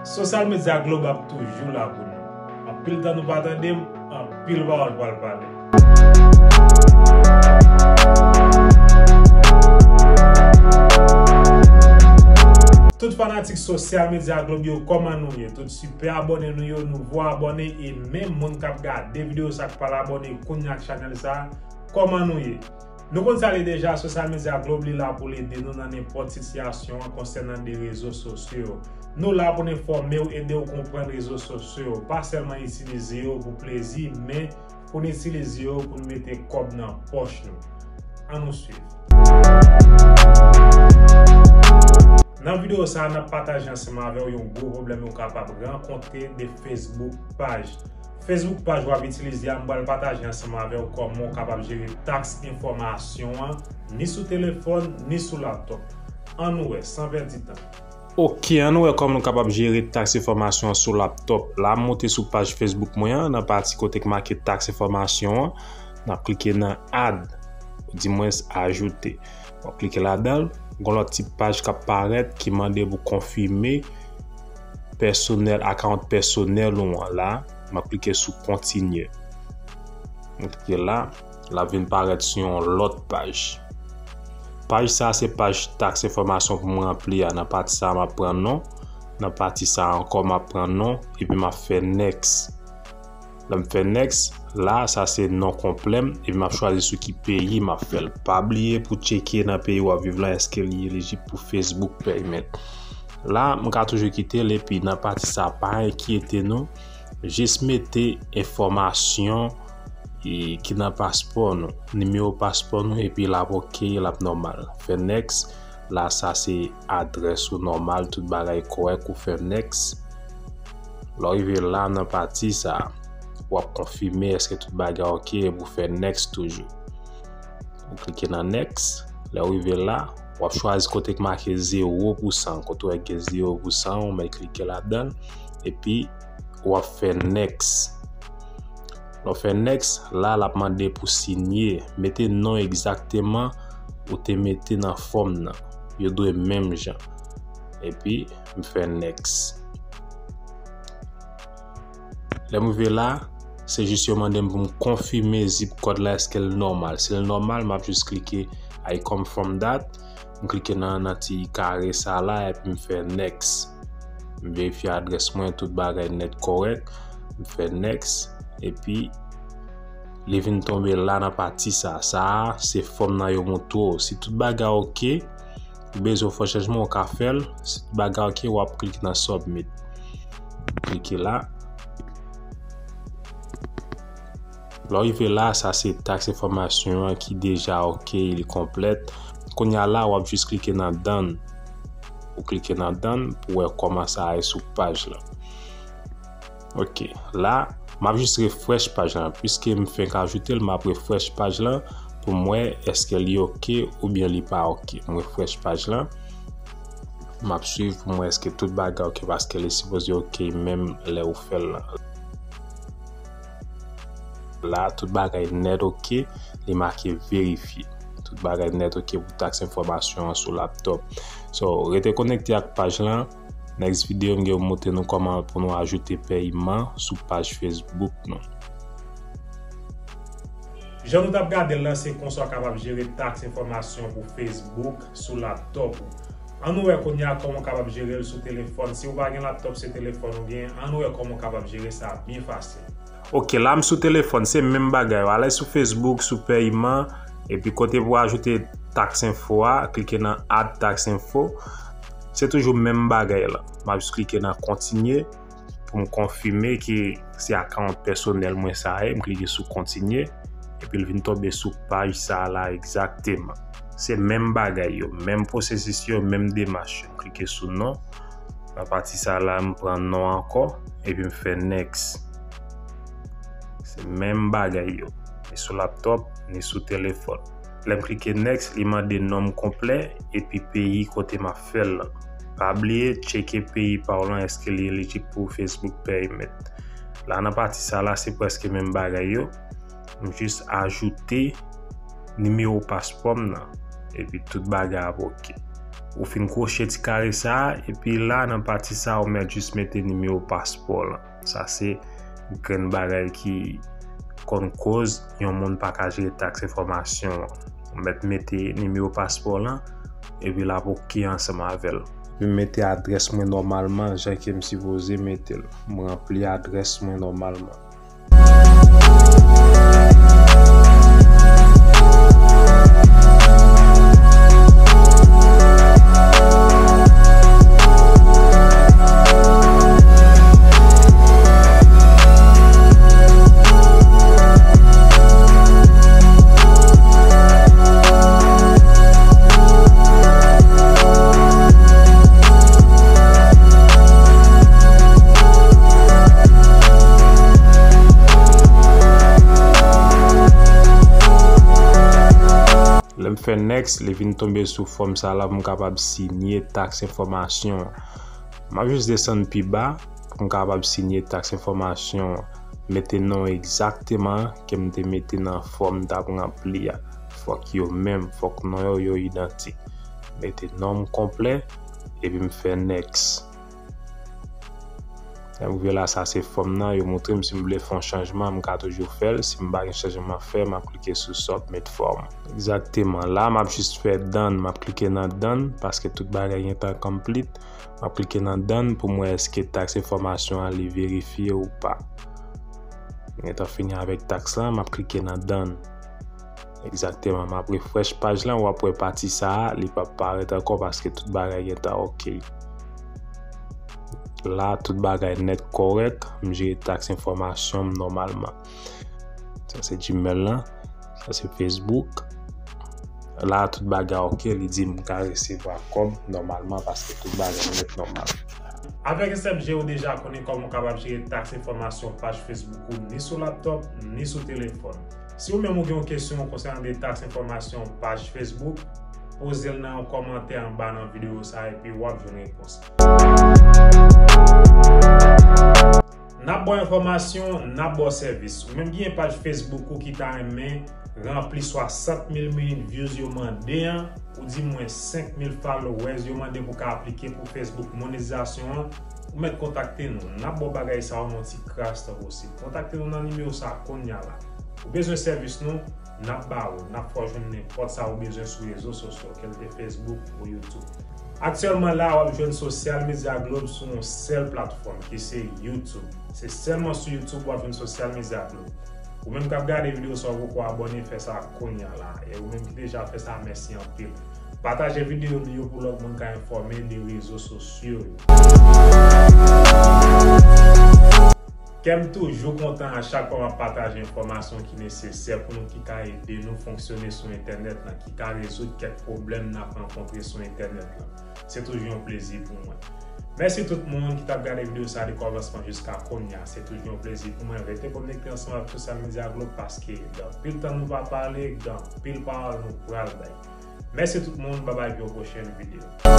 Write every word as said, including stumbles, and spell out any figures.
Sosyal medya Globe ap toujou la pou nou. Anpil tan nou pa tande m, anpil pawòl pral pale. Tout fanatik sosyal medya Globe yo, kòman nou ye? Tout sipè abòne nou yo, nouvo abòne, e menm moun k ap gade videyo sa k pa t abòne kounye a ak chanèl sa, kòman nou ye? Nou konn sa l ye deja, sosyal medya Globe li la pou l ede nou nan nenpòt sitiyasyon an konsènan de rezo sosyo yo. Nou la pou n enfòme w, ede w konprann rezo sosyo yo. Pa sèlman itilize yo pou plezi, men pou n itilize yo pou n mete kòb nan pòch nou. Ann nou swiv. Nan videyo sa a, n ap pataje ansanm avè w yon gwo pwoblèm ou kapab rankontre de Facebook paj. Facebook paj w ap itilize a, m pral pataje ansanm avè w kòman w kapab jere taks enfòmasyon an, ni sou telefòn, ni sou laptòp. Ann nou wè, san pèdi tan. Ok, ann nou wè kòman nou kapab jere taks enfòmasyon an sou laptòp. La, m moute sou paj Facebook mwen an, nan pati kote k make taks enfòmasyon an, n ap klike nan add, oudimwens ajoute. W ap klike ladan l, gon lòt ti paj k ap parèt ki mande pou konfime pèsonèl, akawont pèsonèl ou an la. M ap klike sou kontinye. M klike la, l ap vin parèt sou yon lòt paj. Paj sa a se paj taks enfòmasyon pou m ranpli a. Nan pati sa a, m ap pran non. Nan pati sa a ankò, m ap pran non, epi m ap fè next. Lè m fè next, la, sa se non konplè m, epi m ap chwazi sou ki peyi m ap fè l. Pa bliye pou tcheke nan peyi w ap viv lan, èske li elijib pou Facebook Payment. La, m ka toujou kite l, epi nan pati sa, pa enkyete nou, jis mete enfòmasyon, e, ki nan paspò nou, nimewo paspò nou, epi l ap ok, l ap nòmal. Fè next, la, sa se adrès ou nòmal, tout bagay kòrèk, ou fè next. Lè w rive la nan pati sa, w ap konfime èske tout bagay ok epi w fè next toujou. Ou klike nan next. Lè w rive la, w ap chwazi kote k make zewo pousan. Kote w wè gen zewo pousan, ou mèt klike ladan l. Epi, w ap fè next. Lè w fè next, la, l ap mande pou sinye. Mete non egzakteman ou te mete nan fòm nan. Yo dwe menm jan. Epi, m fè next. Lè m rive la, se jis yo mande m pou m konfime zip kòd la, èske l nòmal. Si l nòmal, m ap jis klike I confirm that. M klike nan, nan ti kare sa la, epi m fè next. M verifye adrès mwen, tout bagay nèt kòrèk. M fè next, epi li vin tonbe la nan pati sa. Sa a, se fòm nan yo montre w. Si tout bagay ok, ou bezwen fè chanjman, ou ka fè l. Si tout bagay ok, w ap klike nan submit. Klike la. Lè w rive la, sa se taks enfòmasyon an ki deja ok, li konplèt. Kounye a la, w ap jis klike nan done. Ou klike nan done pou wè kòman sa ye sou paj la. Ok, la, m ap jis refresh paj la. Piske m fenk ajoute l, m ap refresh paj la pou m wè èske li ok oubyen li pa ok. M refresh paj la. M ap swiv pou m wè èske tout bagay ok, paske li sipoze ok menm lè ou fè l la. La, tout bagay nèt ok, li make verifye. Tout bagay nèt ok pou taks enfòmasyon an sou laptòp. So, rete konekte ak paj lan. Next video, m gen pou montre nou kòman pou nou ajoute pèyman sou paj Facebook nou. Jan nou t ap gade l lan, se konsa w kapab jere taks enfòmasyon pou Facebook sou laptòp ou. Ann nou wè kounye a kòman w kapab jere l sou telefòn. Si w pa gen laptòp, se telefòn ou gen, ann nou wè kòman w kapab jere sa byen fasil. Ok, la m sou telefòn, se menm bagay yo. Alè sou Facebook, sou pèyman, epi kote pou ajoute taks enfo a, klike nan add tax info. Se toujou menm bagay la. M ap jis klike nan kontinye pou m konfime ke se akawont pèsonèl mwen sa ye. M klike sou kontinye, epi l vin tonbe sou paj sa la egzakteman. Se menm bagay yo, menm pwosesis yo, menm demach yo. M klike sou non. Nan pati sa la, m pran non ankò, epi m fè next. Se menm bagay yo, ni sou laptòp, ni sou telefòn. Lè m klike next, li mande non m konplè epi peyi kote m ap fè l lan. Pa bliye tcheke peyi pa w lan, èske li elijib pou Facebook Payment. La, nan pati sa la, se prèske menm bagay yo. M jis ajoute nimewo paspò m nan, epi tout bagay ap ok. Ou fin kwoche ti kare sa a, epi la, nan pati sa a, ou mèt jis mete nimewo paspò w lan. Sa se grenn bagay ki konn koz yon moun pa ka jere taks enfòmasyon an. Ou mèt mete nimewo paspò w lan, epi l ap oke ansanm avè l. Epi m mete adrès mwen nòmalman, jan ke m sipoze mete l. M ranpli adrès mwen nòmalman. Lè m fè next, li vin tonbe sou fòm sa la pou m kapab sinye taks enfòmasyon an. M ap jis desann pi ba pou m kapab sinye taks enfòmasyon an. Mete non egzakteman ke m te mete nan fòm m t ap ranpli a. Fòk yo menm, fòk non yo, yo idantik. Mete non m konplè, epi m fè next. Lè m rive la, sa se fòm nan, yo montre m si m vle fè yon chanjman, m ka toujou fè l. Si m pa gen chanjman fè, m ap klike sou submit form. Egzakteman. La, m ap jis fè done, m ap klike nan done, paske tout bagay gentan complete. M ap klike nan done pou m wè èske taks enfòmasyon an li verifye ou pa. M gentan fini avèk taks la, m ap klike nan done. Egzakteman, m ap refresh paj lan, w ap wè pati sa a, li p ap parèt ankò paske tout bagay gentan oke. La, tout bagay nèt kòrèk, m jere taks enfòmasyon m nòmalman. Sa se Gmail lan, sa se Facebook. La, tout bagay oke, li di m ka resevwa kòb nòmalman paske tout bagay nèt nòmal. Avèk S M G, ou deja konnen kòman w kapab jere taks enfòmasyon paj Facebook ou ni sou laptòp, ni sou telefòn. Si ou menm ou gen yon kesyon konsènan de taks enfòmasyon paj Facebook, poze l nan yon kòmantè anba nan videyo sa a epi w ap jwenn repons. N ap ba w enfòmasyon, n ap ba w sèvis. Ou menm ki gen paj Facebook ou ki ta renmen ranpli swasant mil minit views yo mande an, ou di mwen senk mil followers yo mande pou ka aplike pou Facebook monetizasyon an, ou mèt kontakte nou. N ap ba w bagay sa yo nan yon ti kras tan posib. Kontakte nou nan nimewo sa a kounye a la. Ou bezwen sèvis nou, n ap ba ou, n ap fè w jwenn nenpòt sa ou bezwen sou rezo sosyo, kèlke Facebook ou YouTube. Aktyèlman la, w ap jwenn Sosyal Medya Globe sou yon sèl platfòm, ki se YouTube. Se sèlman sou YouTube w ap jwenn Sosyal Medya Globe. Ou menm k ap gade videyo sa, ou poko abòne, fè sa kounye a la. E ou menm ki deja fè sa, mèsi anpil. Pataje videyo nou yo pou lòt moun ka enfòme de rezo sosyo yo. Kè m toujou kontan a chak fwa m ap pataje enfòmasyon ki nesesè pou nou, ki ka ede nou fonksyone sou entènèt lan, ki ka rezoud kèk pwoblèm n ap rankontre sou entènèt lan. Se toujou yon plezi pou mwen. Mèsi tout moun ki t ap gade videyo sa a de kòmansman jiska kounye a. Se toujou yon plezi pou mwen. Rete konekte ansanm ak Sosyal Medya Globe paske gen anpil tan nou pa pale, gen anpil pawòl nou pral bay. Mèsi tout moun, babay pou yon pwochèn videyo.